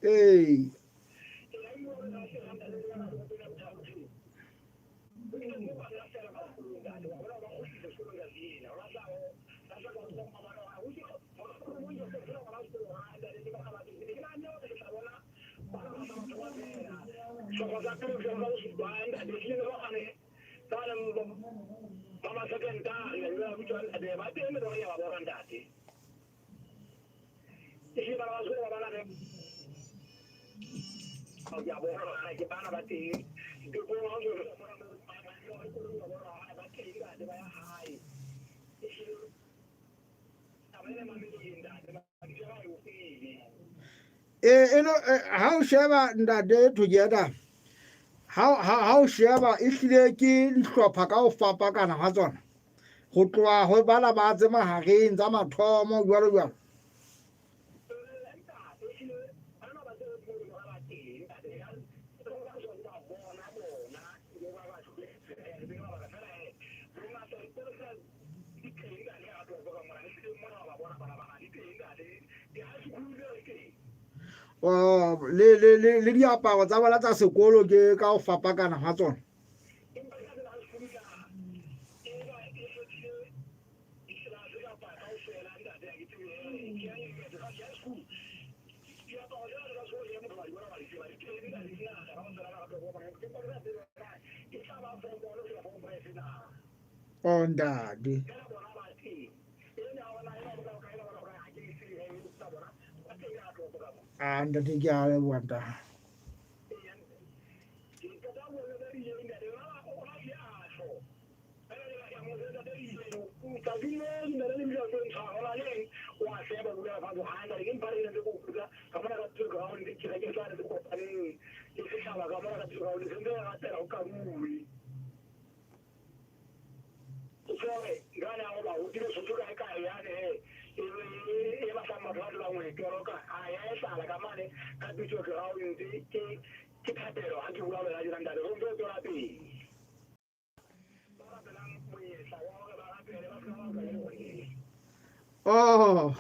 Ee. Ee, ha o sheba ntate Together, ha o sheba e hlile ke dihlopha ka ho fapakana hwa tsona, ho tloha ho bana ba tse mahareng tsa mathomo jwalo jwalo. Oh, le diaparo tsa bona tsa sekolo ke ka ho fapakana hwa tsona. Oh, ntate. Ah, ntate ke a leboha ntate. Oh.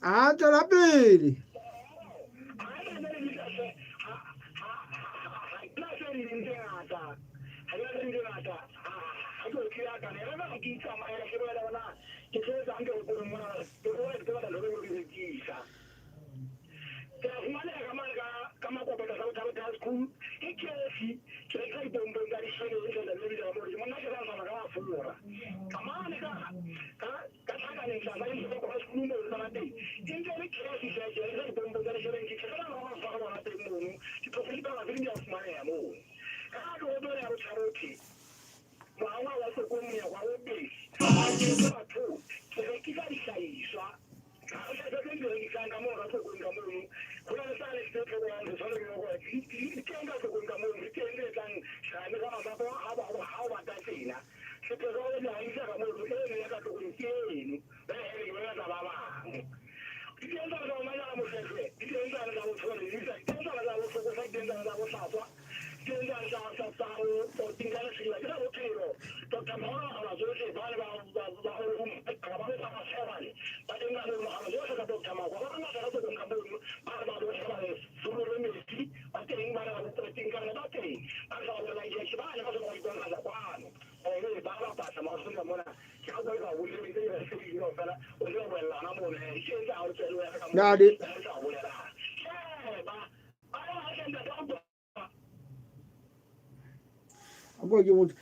A tswela pele. Ntate. Ako ke motho.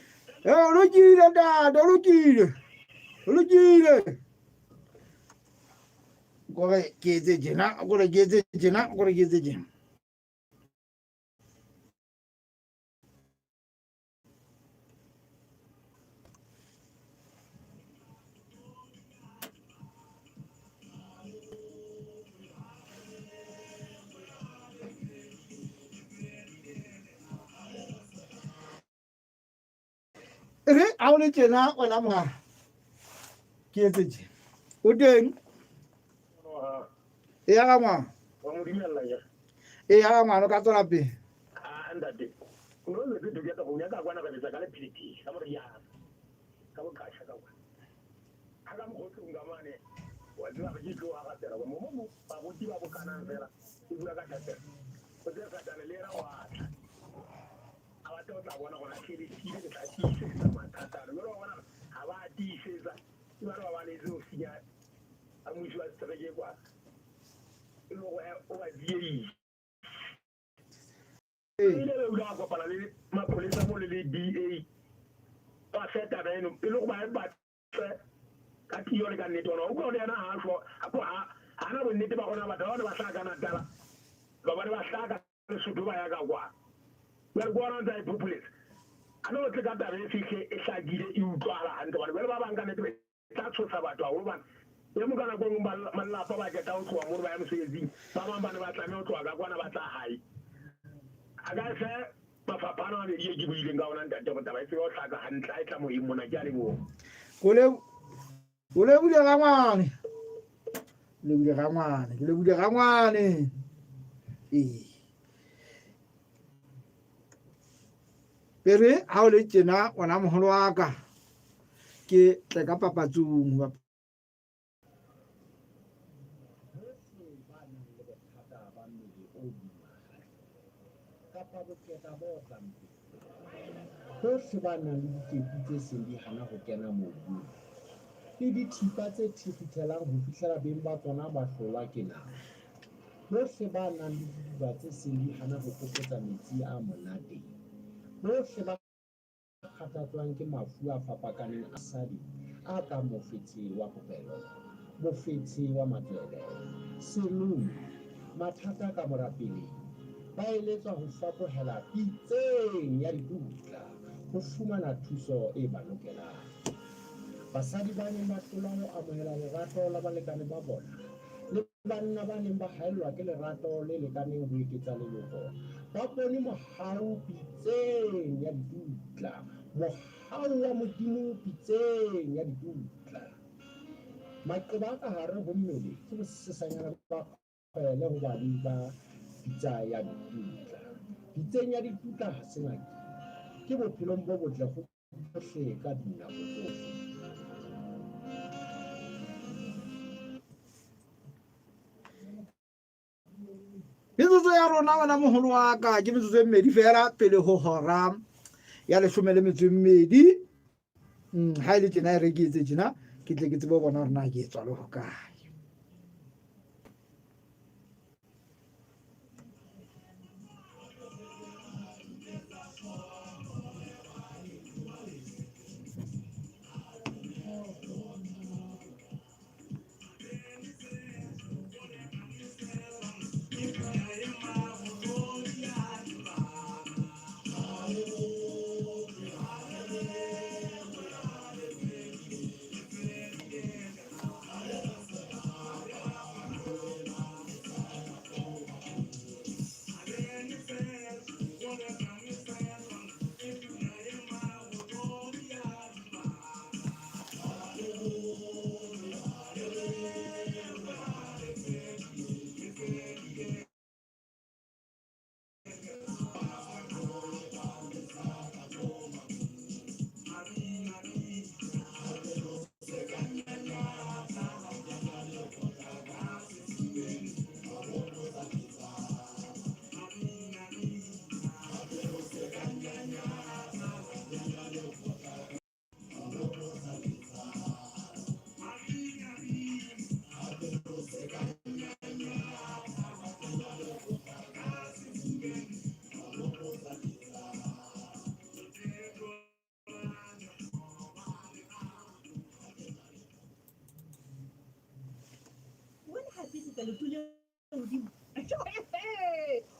Eh, o lokile ntate, o lokile. O lokile. Kore ke etse tjena, kore ke etse tjena, kore ke etse tjena. E re ha o le tjena wena monga ke etse tje. O teng? E ya ngwana. Wa mo dumella ya. E ya ngwana o ka tswela pele. Ah ntate. O no le ke ka go nyaka kwana ka letsa ka le philiphi ka moriana. Ka boqasha ka kwana. Ha ka mokgotlong ka mane wa tseba re ke tlo a rapela mo mo baruti ba bokanang fela o bua ka thapelo. O tsaya satane le yena wa tla. A batla o tla bona gore a tlelesile ke tla tiisetsa mathata ano. Jwale wa bona ha ba tiisetsa ke ba re ba baletse ho senya a mmusi wa setereke kwa. E le gore o ba dieisa. Ile be o ile a kopana le mapolesa mo le le DA ba fe taba eno e le go ba batle ka tiyo le ka nnete ona o utlwa le yena ha shwa ha ha na bonnete ba gona batho ba ne ba hlaka ka Natala ba ba ne ba hlaka Lesotho ba ya ka kwa jwale ke ona ntse a iphopholetsa a no tle ka taba e fihle e hlakile e utlwahala hantle hobane jwale ba bang ka nnete e tla tshosa batho haholo bana e mong ka nako e nngwe malapa ba qeta ho tloha mono ba ya mosebetsing ba bang ba ne ba tlameha ho tloha ka kwana ba tla hae a ka fe mafapha ana a mabedi e ke buileng ka ona ntate gore taba e tsebe ho hlaka hantle ha e tla moyeng mona ke a leboha. O lebile rangwane. Lebile rangwane. Ke lebile rangwane. Ee. Pere ha o le tjena wena moholo wa ka ke tle ka papatsong. Bohle ba nang le bothata ba mmele o boima kapa boqeta bo tlang pele. Bohle ba nang le ditepu tse seng di hana ho kena mobung, le dithipa tse thifithelang ho fihlela beng ba tsona ba hlolwa ke nako. Bohle ba nang le didiba tse seng di hana ho fokotsa metsi a monate. Bohle ba kgathatswang ke mafu a fapakaneng a basadi a kang mofetshe wa popelo, mofetshe wa matswele, selumi, mathata ka mora pelehi, ba eletswa ho fapohela pitseng ya diputla ho fumana thuso e ba lokelang. Basadi ba neng ba hlolwa ho amohela lerato la balekane ba bona le banna ba neng ba haellwa ke lerato le lekaneng ho eketsa leloko ba bone mohau pitseng ya diputla, mohau wa Modimo pitseng ya diputla. Maqeba a ka hare ho mmele ke bosesanyana ba kgwele ho badi ba pitsa ya diputla. Pitseng ya diputla ha se ngakeng, ke bophelong bo botle ho bohle ka dinako tsohle. Metsotso ya rona wena moholo wa ka ke metsotso e mmedi fela pele ho hora ya leshome le metso e mmedi. Ha e le tjena e re ke etse tjena ke tle ke tsebe ho bona hore na ke etswa le hokae.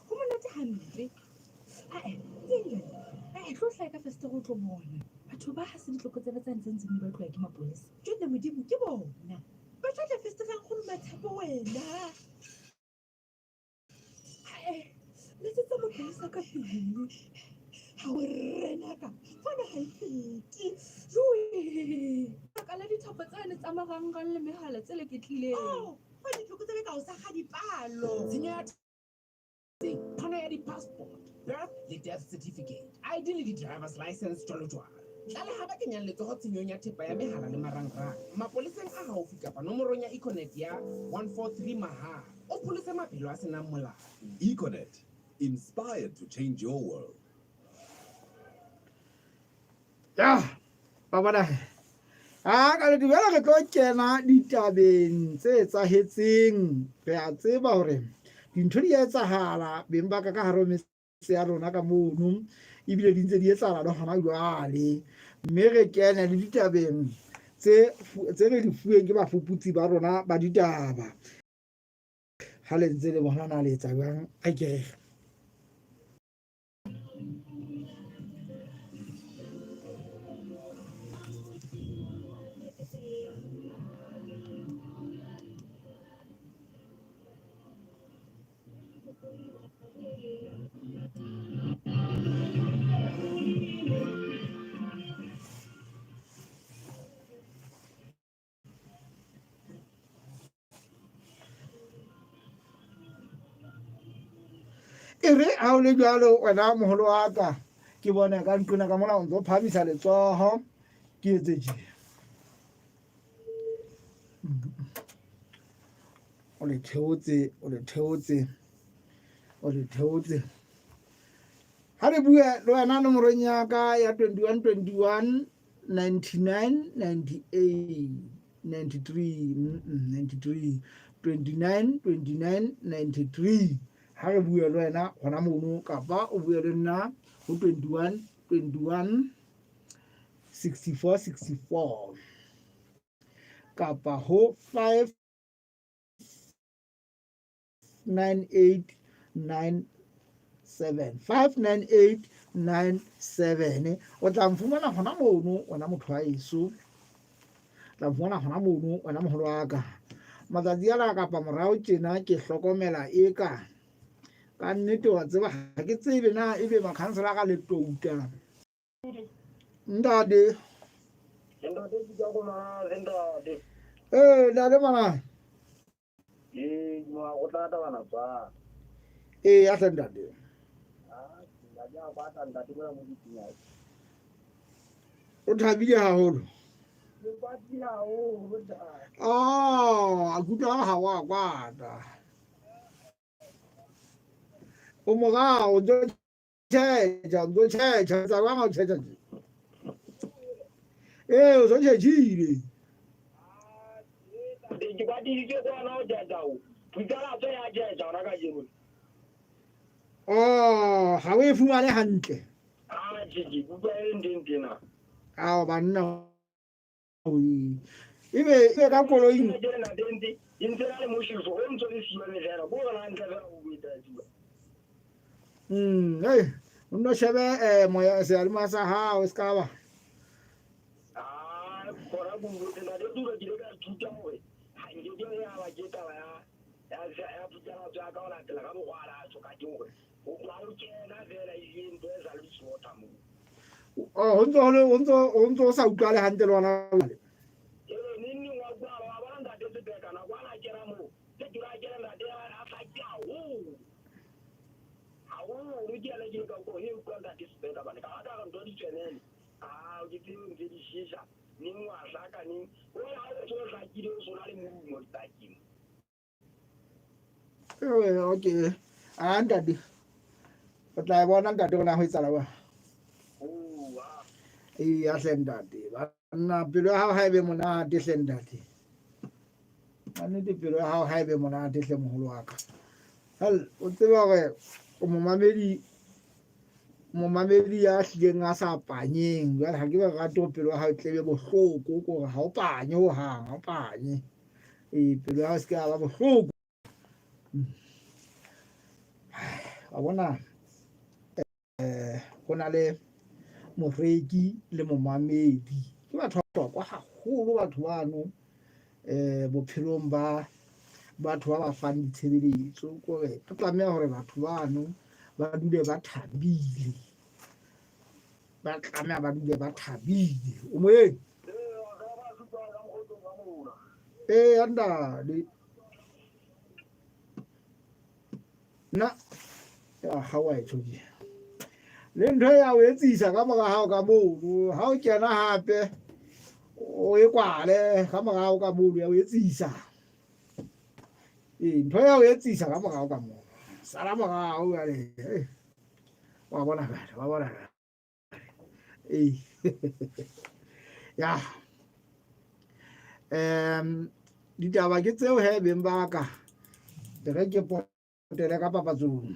Ho monate hampe. Ae, keng jwale? Ae, tlo hlaha ka fesetere o tlo bona. Batho ba ha se ditlokotsebe tsane tse ntseng di batluwa ke mapolesa. Jwale Modimo ke bona. Ba tla tla fesetere ya nkgono Matshepo wena. Ae, letsetsa mapolesa ka pele. Ha o renaka, fono ha e fete. Joe! Baka la dithapo tsane tsa marangrang le mehala tse leketlileng. Oh, ho ditlokotsebe ka o sakga dipalo. Tshenyo ya phano ya di-passport, birth le death certificate, ID le di-driver's license jwalo jwalo. Tlaleha ba kenyang letsoho tshenyong ya thepa ya mehala le marangrang mapoleseng a haufi kapa nomorong ya Econet ya 143 mahala. O pholose maphelo a senang molato. Econet, inspired to change your world. Ya, ba bona he. A ka le dumela re tlo kena ditabeng tse etsahetseng. Re a tseba hore dintho di a etsahala beng ba ka ka hare ho metse ya rona ka mono ebile di ntse di etsahala le hona jwale. Mme re kene le ditabeng tse tse re di fuweng ke bafuputsi ba rona ba ditaba. Ha le ntse le bona na le etsa jwang a ke re. E re ha o le jwalo wena moholo wa ka ke bone ka ntlona ka mona o ntso phahamisa letsoho ke etse tje o le theotse o le theotse o le theotse ha re bue le wena nomorong ya ka ya 21 21 99 98 93 93 29 29 93 ha re bue le wena gona mono kapa o bue le nna ho 21 21 64 64 kapa ho 5 9897 59897 o tla mfumana hona mono wena motho wa eso tla mfumana hona mono wena moholo wa ka matsatsi ana kapa morao tjena ke hlokomela eka ka nnete wa tseba ha ke tsebe na ebe makhansela ka le touta ntate Ntate ke ka go ntate. Ee ntate mana Ee, ke go tla tabana tswa. Ee, ya hle ntate. Ah, ntate a kwata ntate mona mo ditsing. O thabile haholo. Ke kwatile haholo ntate. Oh, a kutlwa ha wa kwata. O morao, o ntso tjhetjha, o ntso tjhetjha, tsa jwang ha o tjhetjha tje? Ee, o so tjhetjhile. Ke kwatile ke kwana o tjhetjha o. Phutsalatso ya tjhetjha hona kajeno. Oh, ha o e fumane hantle. Ah, ke ke kutlwa e le ntho e tena. Ao banna. Ebe ebe ka koloing. Ke na tente, e ntse na le moshefo, o ntse le siwa le fela, ko rona hantle fela o etsa siwa. Hey, o nno shebe eh moya seyalemoya sa hao se ka ba. Ah, kora go botse na le dilo ke ile ka ithuta hore ha nke ke ya ba ke taba ya ya ya phutsalatso ya ka ho latela ka mokgwa a la tjho ka teng hore o tloha o kena fela e le ntho e sa le sota moo. Oh, ho ntso ho le ho ntso ho ntso ho sa utlwale hantle le hona jwale. Ee, neng neng wa utlwala wa bona ntate Sebeka nako ana a kena moo se ke a kena ntate a hlakile haholo haholo ke yena ke ka utlwa e utlwa ntate Sebeka bane ka rata re ntho di tswelele ah ke tseo ntse di shesha neng wa hlaka neng o ha o tso hlakile o sona le modumo dipakeng. Ee, okay. Ah, ntate. O tla e bona ntate rona ho etsahala jwang. Eya hle ntate. Banna pelo ya hao ha e be monate hle ntate. Ka nnete pelo ya hao ha e be monate hle moholo wa ka. Hell, o tseba hore o momamedi momamedi ya hlileng a sa panyeng. Jwale ha ke ba rate hore pelo ya hao e tle be bohloko ko hore ha o panye hohang, ha o panye. Ee, pelo ya hao e se ke ya ba bohloko. Wa bona ho na le moreki le momamedi. Ke batho ba bohlokwa haholo batho bano bophelong ba batho ba ba fang ditshebeletso. Ke hore re tlameha hore batho bano ba dule ba thabile. Ba tlameha ba dule ba thabile. O moyeng? Ee, ntate. Nna ya ga wa e tjho le ntho ya o etsisa ka mora hao ka mono ha o kena hape o e kwale ka morao ka mono ya o etsisa ee ntho ya o etsisa ka morao ka mono sala morao jale wa bona jale wa bona jale ee ya um ditaba ke tseo he beng ba ka e re ke potele ka papatsong.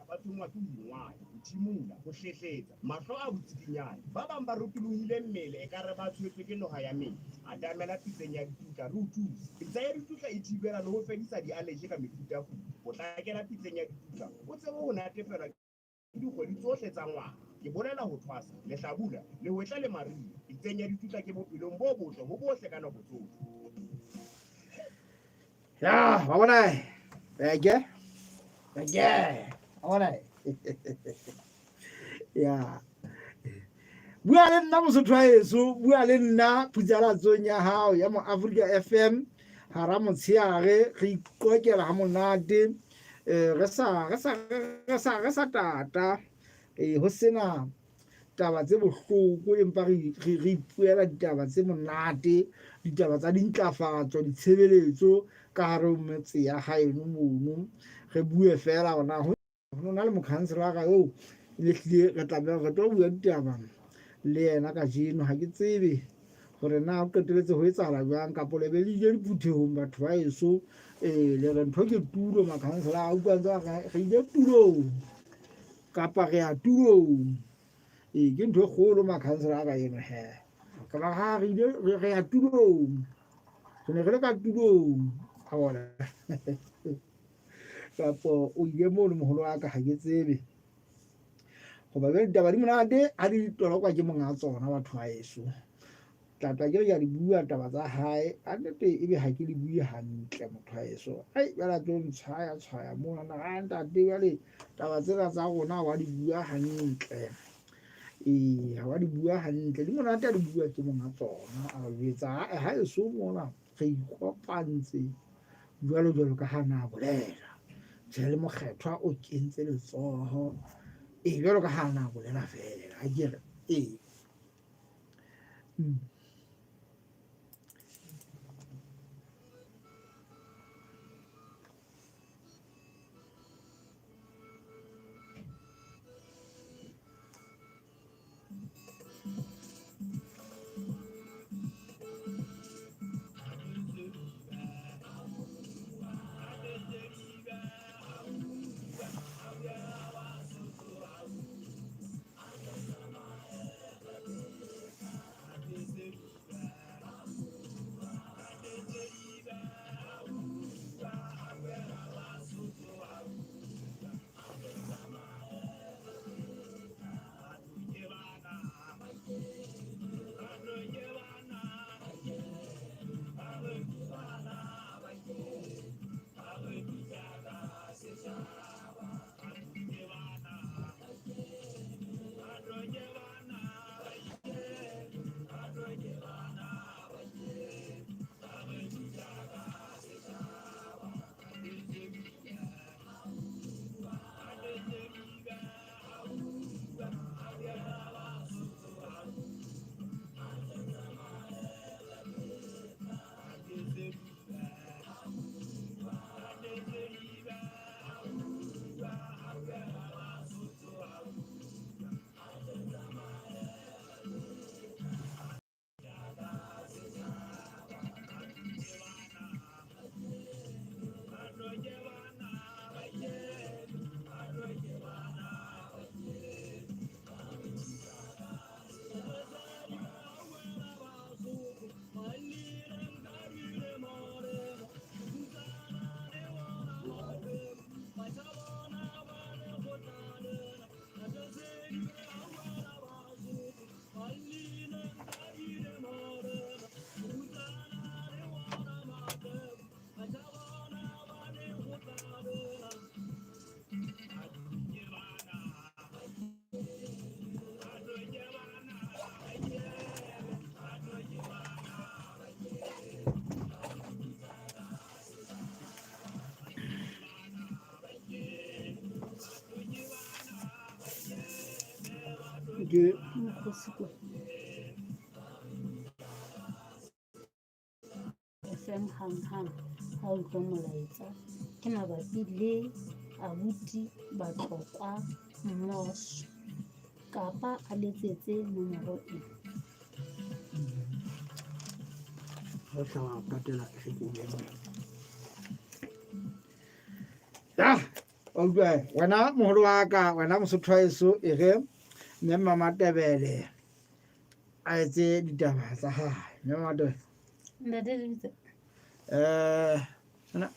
Ba thongwa ke ho ingwaya, ho thimola, ho hlehletsa, mahlo a botsikinyane. Ba bang ba rotolohile mmele ekare ba tshwetswe ke noha ya metsi. Atamela pitseng ya ditutla re o thuse. Pitsa ya ditutla e thibela le ho fedisa dialeje ka mefutafuta. Potlakela pitseng ya ditutla o tsebe ho natefelwa ke dikgwedi tsohle tsa ngwaga. Ke bolela ho thwasa, lehlabula, lehwetla le mariha. Pitseng ya ditutla ke bophelong bo botle ho bohle ka nako tsohle. Ya, wa bona eke eke wa bona ya bua le nna mosotho wa heso bua le nna phutsalatsong ya hao ya mo Africa FM hara motsheare re iqokela ha monate eh re sa re sa re sa re sa tata eh ho sena taba tse bohloko empa re re ipuela ditaba tse monate ditaba tsa dintlafatso ditshebeletso ka hare ho metse ya haeno mono re bue fela hona ho na le mokhanselara eo le hlile re tlameha re tlo bua ditaba le yena kajeno ha ke tsebe hore na ho qeteletse ho etsahala jwang kapo le be le ile diphuthehong batho ba eso ee le re ntho ke tulo makhanselara a utlwa ntse re ile tulong kapa re ya tulong ee ke ntho e kgolo makhanselara a kajeno he ka ba ha re ile re ya tulong re ne re le ka tulong a bona kapo o ile mono moholo wa ka ha ke tsebe goba jale ditaba di monate ha di tolokwa ke monga tsona batho ba eso tlatla ke re ke a di bua taba tsa hae a nnete ebe ha ke di bue hantle motho wa eso ai jwale a tlo ntshwaya tshwaya mona na a ntate jwale taba tsena tsa rona wa di bua hantle ee ha wa di bua hantle di monate a di bua ke monga tsona a jwetsa ha eso mona re ikopantse jwalo jwalo ka ha na bolela tjhe le mokgethwa o kentse letsoho ee jwalo ka ha na bolela fela a ke re ee mm. Ke Mokgosi kwa. FM hanghang ha o utlwa molaetsa ke mabapi le abuti Batlokwa Mmoso kapa a letsetse nomoro ena. Ho tla wa patela ya wa utlwa wena moholo wa ka wena mosotho wa eso e re mme mmamatebele a etse ditaba tsa hae mme mmamatebele Ntate Lebitso. eh ana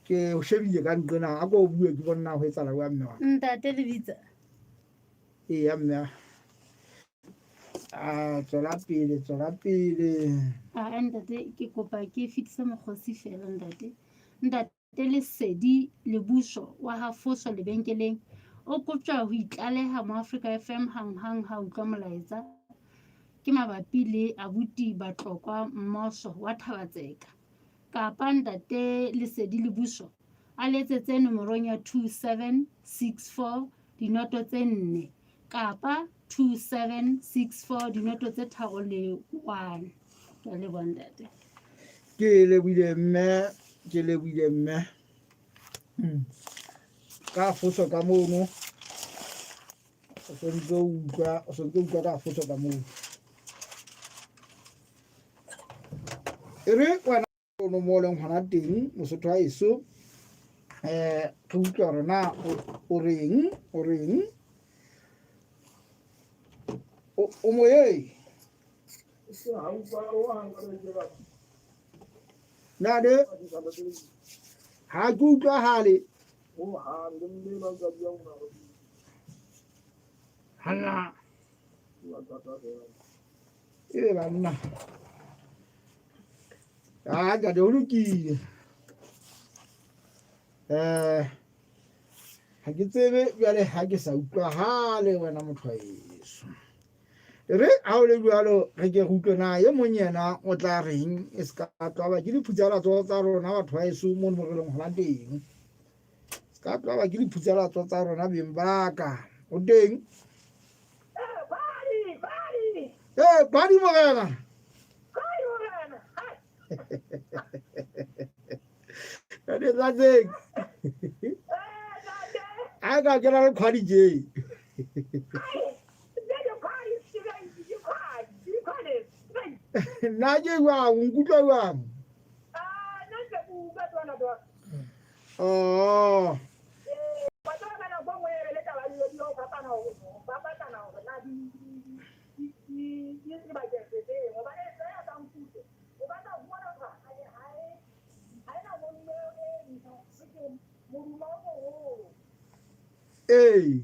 ke o shebile ka nqena a ko o bue ke bonna ho etsahala jwang mme wa ka. Ntate Lebitso. Eya mme a tswela pele tswela pele. A ntate ke kopa ke fetise mokgosi fela ntate. Ntate Lesedi Lebuso wa ha Foso lebenkeleng o koptjwa ho itlaleha mo Africa FM hanghang ha utlwa molaetsa ke mabapi le abuti Batlokwa Mmoso wa Thabatseka kapa ntate Lesedi Lebuso a letsetse nomorong ya 2764 dinoto tse nne kapa 2764 dinoto tse tharo le 1. Ke a leboha ntate. Ke lebohile mme, ke lebohile mme. Ka foso ka mono. O sontse o utlwa, o sontse o utlwa ka foso ka mono. E re wena ono mo leng hona teng mosotho wa eso eh re utlwa hore na o reng o reng o moyeng nade ha ke utlwahale hanna ebe banna a ntate ho lokile um ha ke tsebe jwale ha ke sa utlwahale wena motho wa eso e re ha o le jwalo re ke re utlwe na e mong yena o tla reng e se ka tlwaba ke diphutsalatso tsa rona batho ba eso mono mo re leng hona teng se ka tlwaba ke diphutsalatso tsa rona beng ba ka o teng ee kwadi morena ka ditlatseng a ka ke na le kgwadi je nna ke jwang o nkutlwa jwang oh Ee.